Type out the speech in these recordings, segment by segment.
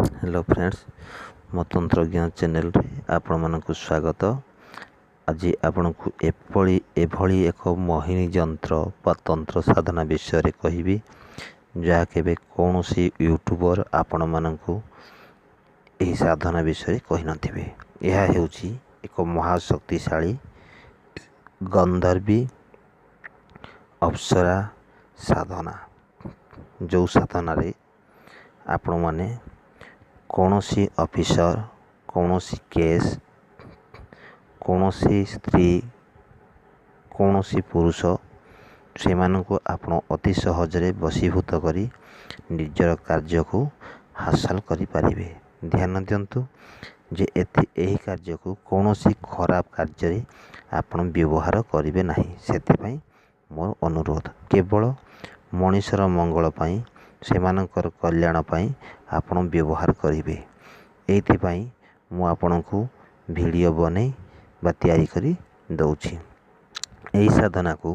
Hello friends, ମୋ ତନ୍ତ୍ରଜ୍ଞ ଚ୍ୟାନେଲରେ ଆପଣମାନଙ୍କୁ ସ୍ୱାଗତ। ଆଜି ଆପଣଙ୍କୁ ଏଭଳି ଏକ ମୋହିନୀ ଯନ୍ତ୍ର ବା ତନ୍ତ୍ର ସାଧନା ବିଷୟରେ କହିବି, ଯାହା କେବେ କୌଣସି ୟୁଟ୍ୟୁବର ଆପଣମାନଙ୍କୁ ଏହି ସାଧନା ବିଷୟରେ କହିନଥିବେ। ଏହା ହେଉଛି ଏକ ମହାଶକ୍ତିଶାଳୀ ଗନ୍ଧର୍ବୀ ଅପ୍ସରା ସାଧନା, ଯେଉଁ ସାଧନାରେ ଆପଣମାନେ କୌଣସି ଅଫିସର, କୌଣସି କେସ୍, କୌଣସି ସ୍ତ୍ରୀ, କୌଣସି ପୁରୁଷ, ସେମାନଙ୍କୁ ଆପଣ ଅତି ସହଜରେ ବଶୀଭୂତ କରି ନିଜର କାର୍ଯ୍ୟକୁ ହାସଲ କରିପାରିବେ। ଧ୍ୟାନ ଦିଅନ୍ତୁ ଯେ ଏହି କାର୍ଯ୍ୟକୁ କୌଣସି ଖରାପ କାର୍ଯ୍ୟରେ ଆପଣ ବ୍ୟବହାର କରିବେ ନାହିଁ, ସେଥିପାଇଁ ମୋର ଅନୁରୋଧ। କେବଳ ମଣିଷର ମଙ୍ଗଳ ପାଇଁ, ସେମାନଙ୍କର କଲ୍ୟାଣ ପାଇଁ ଆପଣ ବ୍ୟବହାର କରିବେ। ଏଇଥିପାଇଁ ମୁଁ ଆପଣଙ୍କୁ ଭିଡ଼ିଓ ବନେଇ ବା ତିଆରି କରି ଦେଉଛି। ଏହି ସାଧନାକୁ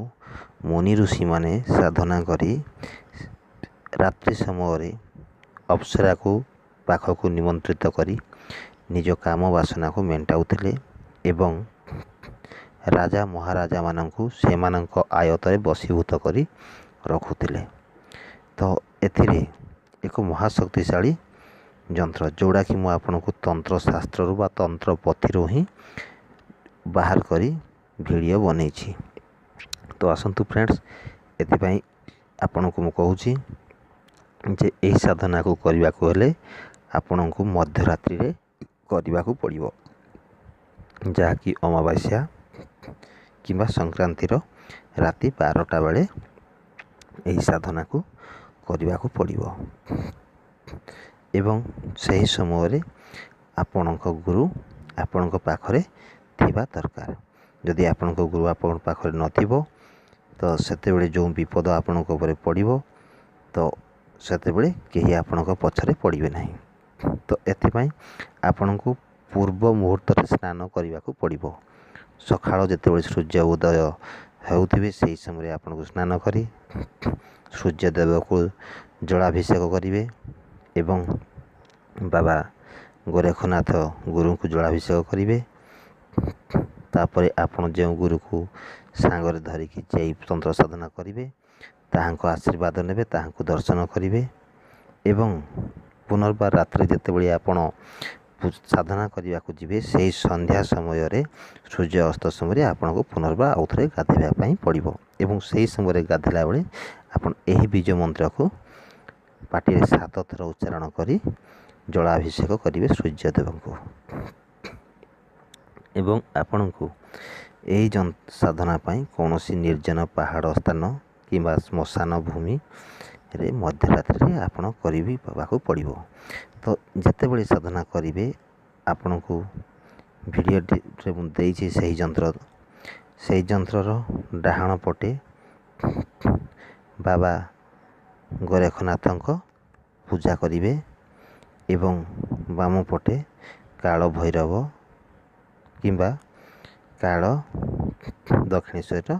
ମୁନି ଋଷିମାନେ ସାଧନା କରି ରାତ୍ରି ସମୟରେ ଅପ୍ସରାକୁ ପାଖକୁ ନିମନ୍ତ୍ରିତ କରି ନିଜ କାମ ବାସନାକୁ ମେଣ୍ଟାଉଥିଲେ ଏବଂ ରାଜା ମହାରାଜାମାନଙ୍କୁ ସେମାନଙ୍କ ଆୟତରେ ବଶୀଭୂତ କରି ରଖୁଥିଲେ। ତ ଏଥିରେ ଏକ ମହାଶକ୍ତିଶାଳୀ ଯନ୍ତ୍ର, ଯେଉଁଟାକି ମୁଁ ଆପଣଙ୍କୁ ତନ୍ତ୍ରଶାସ୍ତ୍ରରୁ ବା ତନ୍ତ୍ର ପୋଥିରୁ ହିଁ ବାହାର କରି ଭିଡ଼ିଓ ବନେଇଛି। ତ ଆସନ୍ତୁ ଫ୍ରେଣ୍ଡସ୍, ଏଥିପାଇଁ ଆପଣଙ୍କୁ ମୁଁ କହୁଛି ଯେ ଏହି ସାଧନାକୁ କରିବାକୁ ହେଲେ ଆପଣଙ୍କୁ ମଧ୍ୟରାତ୍ରିରେ କରିବାକୁ ପଡ଼ିବ, ଯାହାକି ଅମାବାସ୍ୟା କିମ୍ବା ସଂକ୍ରାନ୍ତିର ରାତି 12ଟା ବେଳେ ଏହି ସାଧନାକୁ କରିବାକୁ ପଡ଼ିବ। ଏବଂ ସେହି ସମୟରେ ଆପଣଙ୍କ ଗୁରୁ ଆପଣଙ୍କ ପାଖରେ ଥିବା ଦରକାର। ଯଦି ଆପଣଙ୍କ ଗୁରୁ ଆପଣଙ୍କ ପାଖରେ ନଥିବ, ତ ସେତେବେଳେ ଯେଉଁ ବିପଦ ଆପଣଙ୍କ ଉପରେ ପଡ଼ିବ, ତ ସେତେବେଳେ କେହି ଆପଣଙ୍କ ପଛରେ ପଡ଼ିବେ ନାହିଁ। ତ ଏଥିପାଇଁ ଆପଣଙ୍କୁ ପୂର୍ବ ମୁହୂର୍ତ୍ତରେ ସ୍ନାନ କରିବାକୁ ପଡ଼ିବ। ସକାଳ ଯେତେବେଳେ ସୂର୍ଯ୍ୟ ଉଦୟ ହେଉଥିବେ, ସେହି ସମୟରେ ଆପଣଙ୍କୁ ସ୍ନାନ କରି ସୂର୍ଯ୍ୟଦେବକୁ ଜଳାଭିଷେକ କରିବେ ଏବଂ ବାବା ଗୋରେଖନାଥ ଗୁରୁଙ୍କୁ ଜଳାଭିଷେକ କରିବେ। ତାପରେ ଆପଣ ଯେଉଁ ଗୁରୁକୁ ସାଙ୍ଗରେ ଧରିକି ଯାଇ ତନ୍ତ୍ର ସାଧନା କରିବେ, ତାହାଙ୍କ ଆଶୀର୍ବାଦ ନେବେ, ତାହାଙ୍କୁ ଦର୍ଶନ କରିବେ। ଏବଂ ପୁନର୍ବାର ରାତିରେ ଯେତେବେଳେ ଆପଣ ସାଧନା କରିବାକୁ ଯିବେ, ସେହି ସନ୍ଧ୍ୟା ସମୟରେ ସୂର୍ଯ୍ୟ ଅସ୍ତ ସମୟରେ ଆପଣଙ୍କୁ ପୁନର୍ବାର ଆଉଥରେ ଗାଧୋଇବା ପାଇଁ ପଡ଼ିବ। ଏବଂ ସେହି ସମୟରେ ଗାଧୋଇଲା ବେଳେ ଆପଣ ଏହି ବୀଜ ମନ୍ତ୍ରକୁ ପାଟିରେ 7 ଥର ଉଚ୍ଚାରଣ କରି ଜଳାଭିଷେକ କରିବେ ସୂର୍ଯ୍ୟଦେବଙ୍କୁ। ଏବଂ ଆପଣଙ୍କୁ ଏହି ସାଧନା ପାଇଁ କୌଣସି ନିର୍ଜନ ପାହାଡ଼ ସ୍ଥାନ କିମ୍ବା ଶ୍ମଶାନ ଭୂମିରେ ମଧ୍ୟରାତ୍ରିରେ ଆପଣ କରିବାକୁ ପଡ଼ିବ। ତ ଯେତେବେଳେ ସାଧନା କରିବେ, ଆପଣଙ୍କୁ ଭିଡ଼ିଓଟିରେ ମୁଁ ଦେଇଛି ସେହି ଯନ୍ତ୍ର, ସେହି ଯନ୍ତ୍ରର ଡାହାଣ ପଟେ ବାବା ଗୋରେଖନାଥଙ୍କ ପୂଜା କରିବେ ଏବଂ ବାମ ପଟେ କାଳ ଭୈରବ କିମ୍ବା କାଳ ଦକ୍ଷିଣେଶ୍ୱର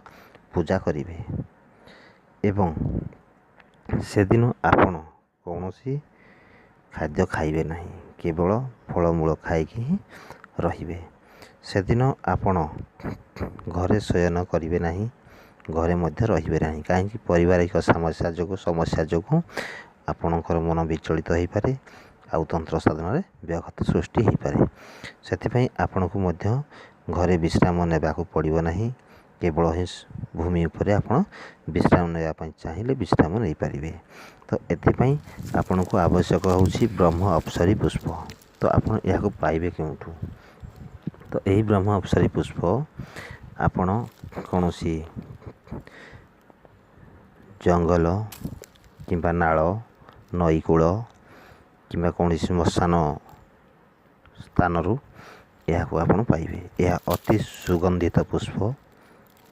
ପୂଜା କରିବେ। ଏବଂ ସେଦିନ ଆପଣ କୌଣସି ଖାଦ୍ୟ ଖାଇବେ ନାହିଁ, କେବଳ ଫଳମୂଳ ଖାଇକି ହିଁ ରହିବେ। ସେଦିନ ଆପଣ ଘରେ ଶୟନ କରିବେ ନାହିଁ, ଘରେ ମଧ୍ୟ ରହିବେ ନାହିଁ। କାହିଁକି? ପାରିବାରିକ ସମସ୍ୟା ଯୋଗୁଁ ଆପଣଙ୍କର ମନ ବିଚଳିତ ହୋଇପାରେ ଆଉ ତନ୍ତ୍ର ସାଧନାରେ ବ୍ୟାଘାତ ସୃଷ୍ଟି ହୋଇପାରେ। ସେଥିପାଇଁ ଆପଣଙ୍କୁ ମଧ୍ୟ ଘରେ ବିଶ୍ରାମ ନେବାକୁ ପଡ଼ିବ ନାହିଁ। କେବଳ ହିଁ ଭୂମି ଉପରେ ଆପଣ ବିଶ୍ରାମ ନେବା ପାଇଁ ଚାହିଁଲେ ବିଶ୍ରାମ ନେଇପାରିବେ। ତ ଏଥିପାଇଁ ଆପଣଙ୍କୁ ଆବଶ୍ୟକ ହେଉଛି ବ୍ରହ୍ମ ଅପସରୀ ପୁଷ୍ପ। ତ ଆପଣ ଏହାକୁ ପାଇବେ କେଉଁଠୁ? ତ ଏହି ବ୍ରହ୍ମ ଅପସରୀ ପୁଷ୍ପ ଆପଣ କୌଣସି ଜଙ୍ଗଲ କିମ୍ବା ନାଳ, ନଈକୂଳ କିମ୍ବା କୌଣସି ଶ୍ମଶାନ ସ୍ଥାନରୁ ଏହାକୁ ଆପଣ ପାଇବେ। ଏହା ଅତି ସୁଗନ୍ଧିତ ପୁଷ୍ପ,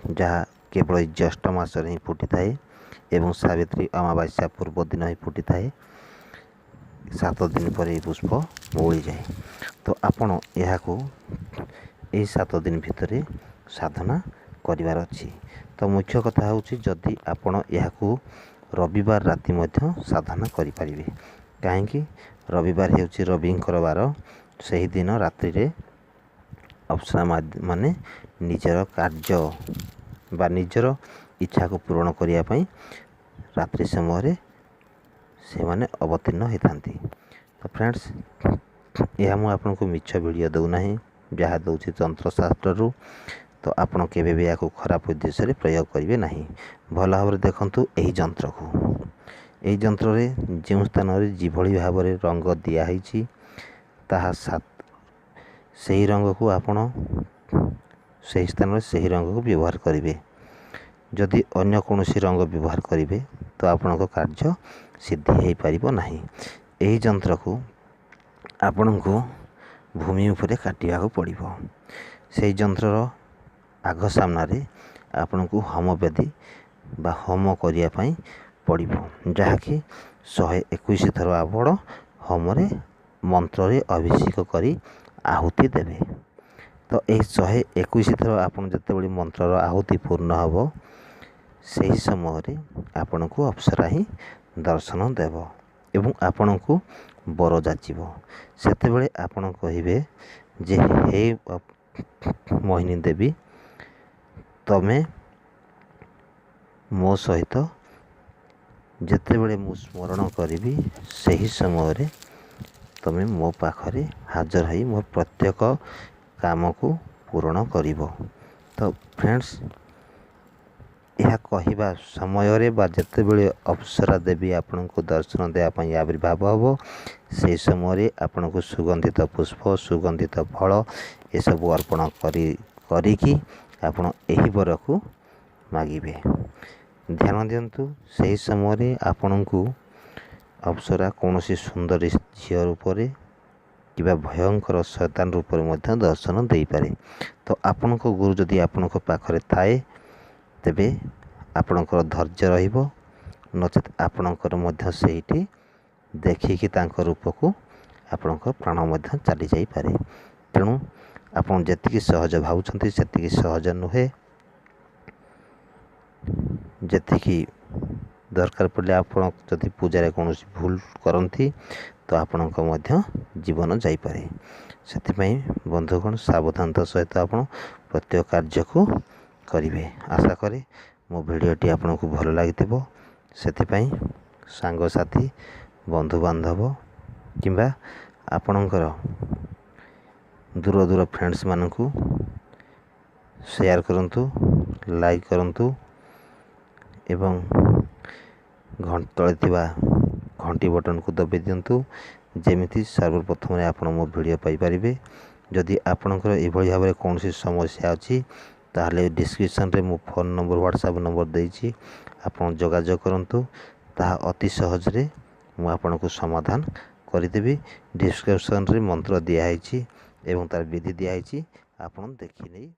ଯାହା କେବଳ ଜ୍ୟେଷ୍ଠ ମାସରେ ହିଁ ଫୁଟିଥାଏ ଏବଂ ସାବିତ୍ରୀ ଅମାବାସ୍ୟା ପୂର୍ବ ଦିନ ହିଁ ଫୁଟିଥାଏ। 7 ଦିନ ପରେ ଏହି ପୁଷ୍ପ ମଉଳିଯାଏ। ତ ଆପଣ ଏହାକୁ ଏହି 7 ଦିନ ଭିତରେ ସାଧନା କରିବାର ଅଛି। ତ ମୁଖ୍ୟ କଥା ହେଉଛି, ଯଦି ଆପଣ ଏହାକୁ ରବିବାର ରାତି ମଧ୍ୟ ସାଧନା କରିପାରିବେ। କାହିଁକି ରବିବାର ହେଉଛି ରବିଙ୍କର ବାର। ସେହିଦିନ ରାତ୍ରିରେ ଅପ୍ସରା ମାନେ ନିଜର କାର୍ଯ୍ୟ ବା ନିଜର ଇଚ୍ଛାକୁ ପୂରଣ କରିବା ପାଇଁ ରାତ୍ରି ସମୟରେ ସେମାନେ ଅବତୀର୍ଣ୍ଣ ହୋଇଥାନ୍ତି। ତ ଫ୍ରେଣ୍ଡସ୍, ଏହା ମୁଁ ଆପଣଙ୍କୁ ମିଛ ଭିଡ଼ିଓ ଦେଉନାହିଁ, ଯାହା ଦେଉଛି ତନ୍ତ୍ରଶାସ୍ତ୍ରରୁ। ତ ଆପଣ କେବେ ବି ଏହାକୁ ଖରାପ ଉଦ୍ଦେଶ୍ୟରେ ପ୍ରୟୋଗ କରିବେ ନାହିଁ। ଭଲ ଭାବରେ ଦେଖନ୍ତୁ ଏହି ଯନ୍ତ୍ରକୁ। ଏହି ଯନ୍ତ୍ରରେ ଯେଉଁ ସ୍ଥାନରେ ଯେଭଳି ଭାବରେ ରଙ୍ଗ ଦିଆହେଇଛି, ତାହା ସେହି ରଙ୍ଗକୁ ଆପଣ ସେହି ସ୍ଥାନରେ ସେହି ରଙ୍ଗକୁ ବ୍ୟବହାର କରିବେ। ଯଦି ଅନ୍ୟ କୌଣସି ରଙ୍ଗ ବ୍ୟବହାର କରିବେ, ତ ଆପଣଙ୍କ କାର୍ଯ୍ୟ ସିଦ୍ଧି ହୋଇପାରିବ ନାହିଁ। ଏହି ଯନ୍ତ୍ରକୁ ଆପଣଙ୍କୁ ଭୂମି ଉପରେ କାଟିବାକୁ ପଡ଼ିବ। ସେହି ଯନ୍ତ୍ରର ଆଗ ସାମ୍ନାରେ ଆପଣଙ୍କୁ ହୋମ ବେଦୀ ବା ହୋମ କରିବା ପାଇଁ ପଡ଼ିବ, ଯାହାକି 121 ଥର ଆପଣ ହୋମରେ ମନ୍ତ୍ରରେ ଅଭିଷେକ କରି ଆହୁତି ଦେବେ। ତ ଏହି 121 ଥର ଆପଣ ଯେତେବେଳେ ମନ୍ତ୍ରର ଆହୁତି ପୂର୍ଣ୍ଣ ହେବ, ସେହି ସମୟରେ ଆପଣଙ୍କୁ ଅପ୍ସରା ହିଁ ଦର୍ଶନ ଦେବ ଏବଂ ଆପଣଙ୍କୁ ବର ଯାଚିବ। ସେତେବେଳେ ଆପଣ କହିବେ ଯେ, ହେ ମୋହିନୀ ଦେବୀ, ତମେ ମୋ ସହିତ ଯେତେବେଳେ ମୁଁ ସ୍ମରଣ କରିବି, ସେହି ସମୟରେ ତୁମେ ମୋ ପାଖରେ ହାଜର ହୋଇ ମୋ ପ୍ରତ୍ୟେକ କାମକୁ ପୂରଣ କରିବ। ତ ଫ୍ରେଣ୍ଡସ୍, ଏହା କହିବା ସମୟରେ ବା ଯେତେବେଳେ ଅପ୍ସରା ଦେବୀ ଆପଣଙ୍କୁ ଦର୍ଶନ ଦେବା ପାଇଁ ଆବିର୍ଭାବ ହେବ, ସେହି ସମୟରେ ଆପଣଙ୍କୁ ସୁଗନ୍ଧିତ ପୁଷ୍ପ, ସୁଗନ୍ଧିତ ଫଳ ଏସବୁ ଅର୍ପଣ କରି କରିକି ଆପଣ ଏହି ବରକୁ ମାଗିବେ। ଧ୍ୟାନ ଦିଅନ୍ତୁ, ସେହି ସମୟରେ ଆପଣଙ୍କୁ ଅପ୍ସରା କୌଣସି ସୁନ୍ଦରୀ ଝିଅ ରୂପରେ କିମ୍ବା ଭୟଙ୍କର ଶୈତାନ ରୂପରେ ମଧ୍ୟ ଦର୍ଶନ ଦେଇପାରେ। ତ ଆପଣଙ୍କ ଗୁରୁ ଯଦି ଆପଣଙ୍କ ପାଖରେ ଥାଏ, ତେବେ ଆପଣଙ୍କର ଧୈର୍ଯ୍ୟ ରହିବ, ନଚେତ୍ ଆପଣଙ୍କର ମଧ୍ୟ ସେଇଠି ଦେଖିକି ତାଙ୍କ ରୂପକୁ ଆପଣଙ୍କ ପ୍ରାଣ ମଧ୍ୟ ଚାଲିଯାଇପାରେ। ତେଣୁ ଆପଣ ଯେତିକି ସହଜ ଭାବୁଛନ୍ତି, ସେତିକି ସହଜ ନୁହେଁ। ଯେତିକି ଦରକାର ପଡ଼ିଲେ ଆପଣ ଯଦି ପୂଜାରେ କୌଣସି ଭୁଲ କରନ୍ତି, ତ ଆପଣଙ୍କ ମଧ୍ୟ ଜୀବନ ଯାଇପାରେ। ସେଥିପାଇଁ ବନ୍ଧୁଗଣ, ସାବଧାନତା ସହିତ ଆପଣ ପ୍ରତ୍ୟେକ କାର୍ଯ୍ୟକୁ କରିବେ। ଆଶା କରେ ମୋ ଭିଡ଼ିଓଟି ଆପଣଙ୍କୁ ଭଲ ଲାଗିଥିବ। ସେଥିପାଇଁ ସାଙ୍ଗସାଥି, ବନ୍ଧୁବାନ୍ଧବ କିମ୍ବା ଆପଣଙ୍କର ଦୂର ଦୂର ଫ୍ରେଣ୍ଡସ୍ମାନଙ୍କୁ ସେୟାର କରନ୍ତୁ, ଲାଇକ୍ କରନ୍ତୁ ଏବଂ ତଳେ ଥିବା ଘଣ୍ଟି ବଟନ୍କୁ ଦବାଇ ଦିଅନ୍ତୁ, ଯେମିତି ସର୍ବପ୍ରଥମରେ ଆପଣ ମୋ ଭିଡ଼ିଓ ପାଇପାରିବେ। ଯଦି ଆପଣଙ୍କର ଏଭଳି ଭାବରେ କୌଣସି ସମସ୍ୟା ଅଛି, ତାହେଲେ ଡିସ୍କ୍ରିପ୍ସନ୍ରେ ମୁଁ ଫୋନ୍ ନମ୍ବର, ହ୍ୱାଟ୍ସଆପ୍ ନମ୍ବର ଦେଇଛି, ଆପଣ ଯୋଗାଯୋଗ କରନ୍ତୁ। ତାହା ଅତି ସହଜରେ ମୁଁ ଆପଣଙ୍କୁ ସମାଧାନ କରିଦେବି। ଡିସ୍କ୍ରିପ୍ସନ୍ରେ ମନ୍ତ୍ର ଦିଆହେଇଛି ଏବଂ ତା'ର ବିଧି ଦିଆହେଇଛି, ଆପଣ ଦେଖିନେଇ